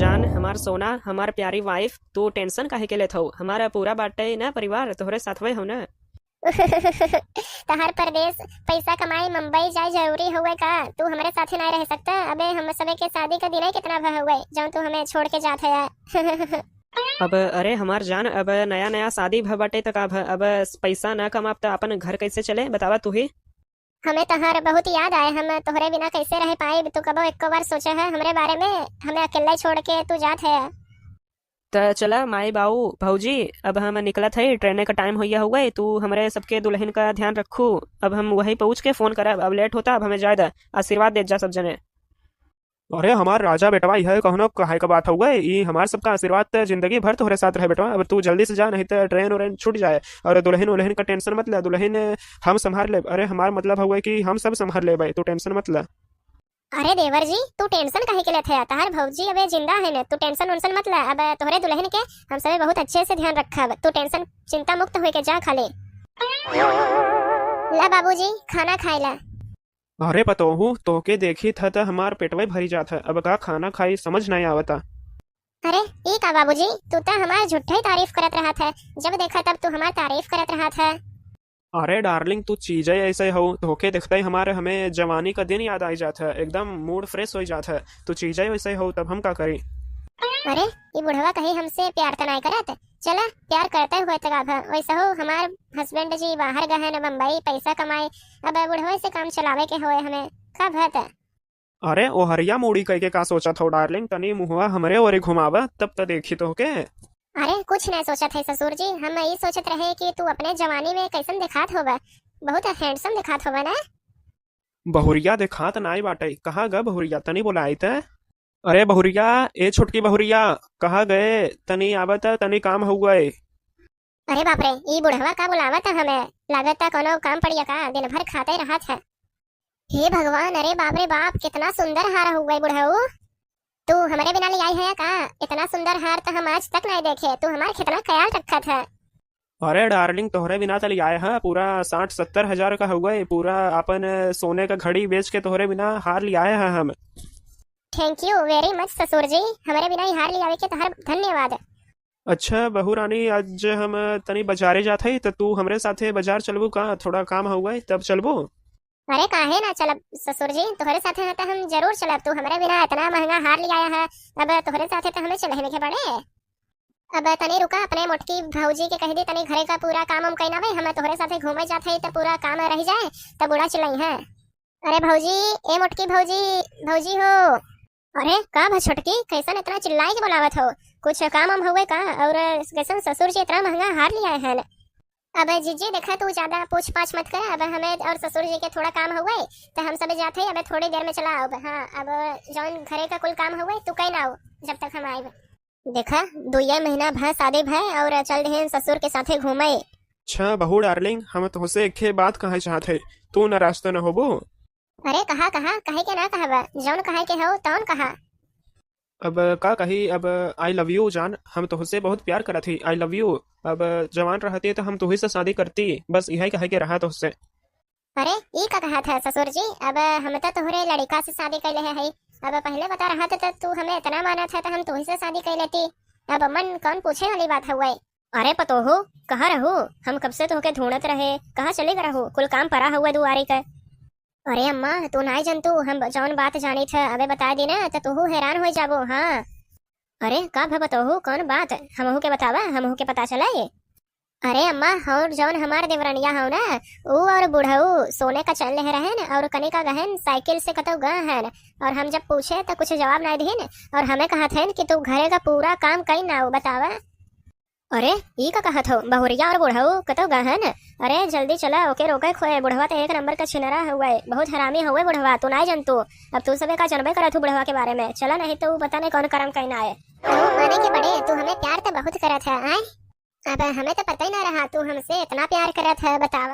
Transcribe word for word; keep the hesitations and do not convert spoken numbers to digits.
जान, हमार सोना, हमार प्यारी wife, तू tension काहे के लेत हऊ? हमार पूरा बाटे ना परिवार, तोहरे साथवे हऊ ना। तहार परदेस, पैसा कमाए मुंबई जाए जरूरी हउए का? तू हमरे साथे नाय रह सकता? अबे हम सबे के शादी का दिन ही कितना भा हउए, जौन तू हमें छोड़ के जात है। अब अरे हमार जान, अब नया नया शादी भ बाटे त का भ, अब पैसा ना कमाब त अपन घर कैसे चले, बतावा तू ही। हमें तहार बहुत याद आए, हम तोहरे बिना कैसे रह पाएब? तू कबो एको बार सोचे है हमरे बारे में? हमें अकेले छोड़ के तू जात है। त चला माई बाऊ भौजी, अब हम निकलत है, train का time होइया हुआ है, तू हमरे सबके दुल्हन का ध्यान रखू। अब हम वही पहुँच के phone करब, अब late होता, अब हमें जाए द, आशीर्वाद देत जा सब जने। अरे हमार राजा बेटवा, यह कहनो कहे का बात हुआ है, ई हमार सबका आशीर्वाद त जिंदगी भर तोहरे साथ रहे बेटवा। अब तू जल्दी से जा, नहीं त train व्रेन छूट जाए। और दुल्हन उल्हन का tension मत ले, दुल्हन हम संभाल लेब। अरे हमार मतलब हुआ है कि हम सब संभाल लेबे, तू tension मत ले। अरे देवर जी, तू tension काहे के लेत है? तहार भौजी अबे जिंदा है न, तू tension उनसन मत ले। अब तोहरे दुल्हन के हम सबे बहुत अच्छे से ध्यान रखब, तू tension चिंता मुक्त होके जा खाली। ला बाबूजी, खाना खाए ला। अरे पतोहू, तोहके देखी था त हमार पेटवे भरी जात है, अब का खाना खाई समझ नहीं आवता। अरे ई का बाबूजी, तू त हमार झूठे ही तारीफ करत रहत है, जब देखा तब तू हमार तारीफ करत रहत है। अरे darling, तू चीजे ऐसे हो, तोहके देखते ही हमारे, हमें जवानी का दिन याद आई जात है, एकदम mood fresh हो जात है। तू चीजे वैसे हो, तब हम का करी? अरे, ई बुढ़वा कहीं हमसे प्यार त नाय करत? चला, प्यार करते हुए त का भ-, वैसे हो हमार husband जी बाहर गए हैं न बम्बई पैसा कमाए, अब बुढ़वा से काम चलावे के होए हमें, का भत? अरे ओहरिया मूड़ी कह के का सोचत हो darling, तनी मुहवा हमरे ओरे घुमावा, तब त देखी तोहके। अरे कुछ नहीं सोचत है ससुर जी, हम ई सोचत रहे कि तू अपने जवानी में कैसन दिखात होबा, बहुत handsome दिखात होबा ना। बहुरिया दिखात नाई बाटे, कहाँ ग बहुरिया, तनी बोलाई त। अरे बहुरिया, ए छोटकी बहुरिया, कहाँ गए, तनी आवा त, तनी काम हो गए। अरे बाप रे, ई बुढ़वा का बुलावत है हमें? लागत है कोनो काम पड़िया का, दिन भर खाते रहत है। हे भगवान, अरे बाप रे बाप, कितना सुंदर हार हुआ है बुढ़ऊ। तू हमरे बिना ले आई है का? इतना सुंदर हार तो हम आज तक नहीं देखे। तू हमार कितना ख्याल रखत है। अरे darling, तोहरे बिना तो ले आए हैं, पूरा साठ सत्तर हजार का हुआ है, पूरा अपन सोने का घड़ी बेच के तोहरे बिना हार ले आए हैं हम। Thank you very much ससुर जी, हमरे बिना ई हार ले आवे के तोहर धन्यवाद। अच्छा बहू रानी, आज हम तनी बाजारे जात हई, त तू हमरे साथे बाजार चलबू का? थोड़ा काम हुआ है, तब चलबू? अरे काहे ना चलब ससुर जी, तोहरे साथे है त हम जरूर चलब। तू हमरे बिना इतना महंगा हार ले आया है, अब तोहरे साथे त हमें चले के पड़े। अब तनी रुका, अपने मोटकी भौजी के कह दी, तनी घरे का पूरा काम हम कई ना भाई, हम तोहरे साथे घूमे जात हई त पूरा काम रह जाए, त बूढ़ा चिल्लाई है। अरे भौजी, ए मोटकी भौजी, भौजी हो। अरे का भा छोटकी, कैसन इतना चिल्लाई के बुलावत हो? कुछ काम वाम हुए का? और कैसन ससुर जी इतना महंगा हार ले आए हैं? अब जीजी देखा, तू ज्यादा पूछ पाछ मत कर। अब हमें और ससुर जी के थोड़ा काम हुए, तो हम सब जाते हैं, अब थोड़ी देर में चला आओ। हाँ, अब जौन घरे का कुल काम हुए तू कहीं ना आओ जब तक हम आए। देखा, दुइये महीना भा शादी भा और चल रहे हैं ससुर के साथे घूमे। अच्छा बहू darling, हम तोहसे एक ठे बात कहे चाहत है, तू नाराज तो न होबो? अरे कहा, कहा, कहे के ना कहबा, जौन कहे के हो तौन कहा। अब का कही, अब I love you जान, हम तोहसे बहुत प्यार करत ही, I love you। अब जवान रहती तो हम तोही से शादी करती, बस यही कहे के रहा तोहसे। अरे ई का कहा था ससुर जी, अब हम तो तोहरे लड़का से शादी कैले है, अब पहले बता रहा था तो तू हमें इतना माना था तो हम तोही से शादी कर लेती। अब मन कौन पूछे वाली बात हुआ? अरे पतोहू, कहाँ रहू? हम कब से तोहके ढूंढत रहे, कहाँ चले गए रहू? कुल काम परा हुआ दुआरे का। अरे अम्मा, तू नाय जनतू, हम जौन बात जानी थे, अबे बता दी ना, तो तोहू हैरान हो जाबो। हाँ। अरे का भा पतोहू, कौन बात? हमहू के बतावा, हमहू के पता चले। अरे अम्मा, और जौन हमार देवरनिया हो ना, ऊ और बुढ़ऊ सोने का चैन ले रहे न, और कने का गहन साइकिल से कतौ गए हैं, और हम जब पूछे तो कुछ जवाब नहीं दीन, और हमें कहत हैं कि तू घरे का पूरा काम कई ना बतावा। अरे, ई का कहत हो? बहुरिया और बुढ़ऊ कतौ गहन? अरे, जल्दी चला, ओके रोके खोए, बुढ़वा तो एक नंबर का छिनरा हुए, बहुत हरामी हुए बुढ़वा, तू नाय जनतू। अब तू सबे का जनबे करत हूँ बुढ़वा के बारे में, चला नहीं तो ऊ पता नहीं कौन करम कहीं ना आए। तू माने के पड़े, तू हमें प्यार तो बहुत करत है, आय? अब हमें तो पता ही ना रहा, तू हमसे इतना प्यार करत है, बतावा।